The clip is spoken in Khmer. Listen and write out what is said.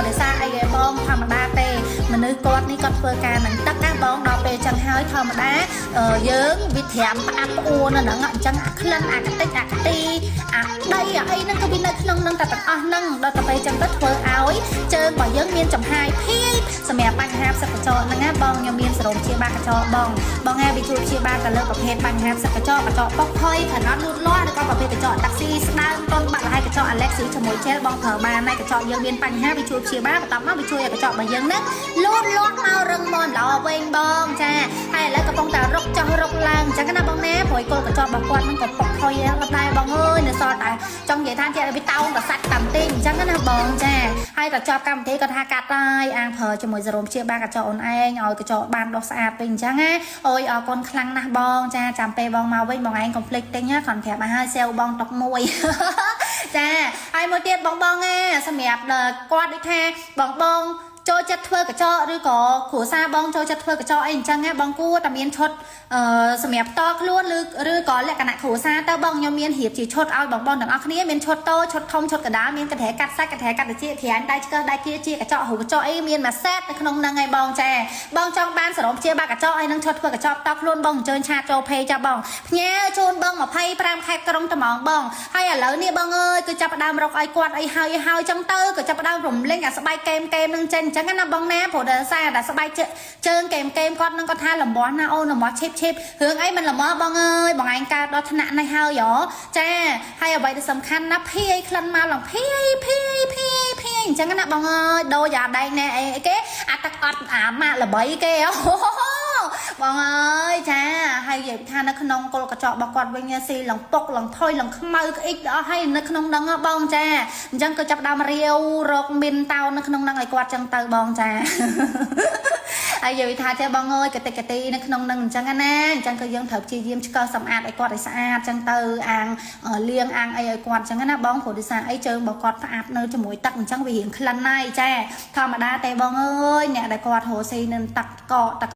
ដោយសារអីឯបងធម្មតាទេមនុស្សគាត់នេះគាត់ធ្វើការនឹងទឹកណាបងដល់ពេលចឹងហើយធម្មតាយើងវាត្រាំផ្អាប់ផ្អួរនៅហ្នឹងអញ្ចឹងអាក្លិនអាកតិចអាកទីអាដីអាអីហ្នឹងក៏វានៅក្នុងហ្នឹងតែទាំងអស់ហ្នឹងដល់ទៅពេលចឹងទៅធ្វើឲ្យជើងរបស់យើងមានចំហាយភាយសម្រាប់បញ្ហាផ្សិតកញ្ចក់ហ្នឹងណាបងខ្ញុំមានសរោមព្យាបាលកញ្ចក់បងបងឯងវាជួយព្យាបាលទៅលើប្រភេទបញ្ហាផ្សិតកញ្ចក់កញ្ចក់ប៉ុកផុយខណត់លូតលាស់ឬក៏ប្រភេទកញ្ចក់តាក់ស៊ីស្ដើងតុនបាក់លហើយកញ្ចក់ Alex ជាមួយជែលបងប្រើបានហើយកញ្ចក់យើងមានបញ្ហាវាជួយព្យាបាលបន្ទាប់មកវាជួយឲ្យកញ្ចក់របស់យើងហ្នឹងលូតលាស់មករឹងមាំល្អវិញបងចាហើយឥឡូវកំពុងតែរុកចុះរុកឡើងអញ្ចឹងណាបងណាព្រោះគល់កញ្ចក់របស់គាត់ហ្នឹងក៏ប៉ុកផុយដែរបងអើយនៅសល់តែចង់និយាយថាជាវាតោងតែសាច់តាមទីអញ្ចឹងណាបងចាហើយក៏ចប់កម្មវិធីគាត់ថាកាត់ហើយអាងប្រើជាមួយសេរ៉ូមព្យាបាលកញ្ចក់អូនឯងឲ្យកញ្ចក់បានដុសស្អាតវិញអញ្ចឹងណាអូយអរគុណខ្លាំងណាស់បងចាចាំពេលបងមកវិញបងឯងកុំភ្លេចទិញណាគ្រាន់ប្រាប់ឲ្យហើយសេវបងតុកមួយ ចាហើយមួយទៀតបងបងណាសម្រាប់គាត់ដូចថាបងបងចូលចិត្តធ្វើកញ្ចក់ឬក៏គ្រួសារបងចូលចិត្តធ្វើកញ្ចក់អីអញ្ចឹងណាបងគួរតែមានឈុតអឺសម្រាប់តខ្លួនឬឬក៏លក្ខណៈគ្រួសារទៅបងខ្ញុំមានរៀបជាឈុតឲ្យបងបងទាំងអស់គ្នាមានឈុតតូចឈុតធំឈុតកណ្ដាលមានកន្ត្រែកាត់សាច់កន្ត្រែកាត់តិចក្រាញដៃឆ្កឹះដៃគៀជាកញ្ចក់រូបកញ្ចក់អីមានមួយសេតនៅក្នុងហ្នឹងឯងបងចាបងចង់បានសរុបជាបាកញ្ចក់ហើយនឹងឈុតធ្វើកញ្ចក់តខ្លួនបងអញ្ជើញ chat ចូល page ចាបងផ្ញើជូនបង25ខេត្តក្រុងត្មងបងហើយឥឡូវនេះបងអើយគឺចាប់ផ្ដើមរកឲ្យគាត់អីហើយហើយចឹងទៅក៏ចាប់ផ្ដើមរំលេងអាស្បែកកេមកេមនឹងចេញអញ្ចឹងណាបងណាព្រោះដោយសារតែស្បែកជើងកេមកេមគាត់នឹងគាត់ថាលំបោះណាអូនលំបោះឈិបឈិបរឿងអីមិនលំបោះបងអើយបងឯងកើតដល់ថ្នាក់នេះហើយហ៎ចាហើយអ្វីដែលសំខាន់ណាភាយក្លិនមកឡើងភាយភាយភាយភាយអញ្ចឹងណាបងអើយដូចអាដែងណែអីគេអាទឹកអត់អាម៉ាក់ល្បីគេអូបងអើយចាហើយនិយាយថានៅក្នុងគល់កញ្ចក់របស់គាត់វិញស៊ីឡើងពុកឡើងថុយឡើងខ្មៅក្អិចអស់ហើយនៅក្នុងហ្នឹងបងចាអញ្ចឹងក៏ចាប់ដើមរាវរកមីនតោនៅក្នុងហ្នឹងឲ្យគាត់ចឹងទៅបងចា ហើយនិយាយថាចេះបងអើយកតិកទីនៅក្នុងនឹងអញ្ចឹងណាអញ្ចឹងក៏យើងត្រូវព្យាយាមឆ្កឹះសម្អាតឲ្យគាត់ឲ្យស្អាតអញ្ចឹងទៅអាងលាងអាងអីឲ្យគាត់អញ្ចឹងណាបងព្រោះដោយសារអីជើងរបស់គាត់ផ្អាប់នៅជាមួយទឹកអញ្ចឹងវារៀងក្លិនហើយចាធម្មតាទេបងអើយអ្នកដែលគាត់រស់ស៊ីនឹងទឹកកកទឹក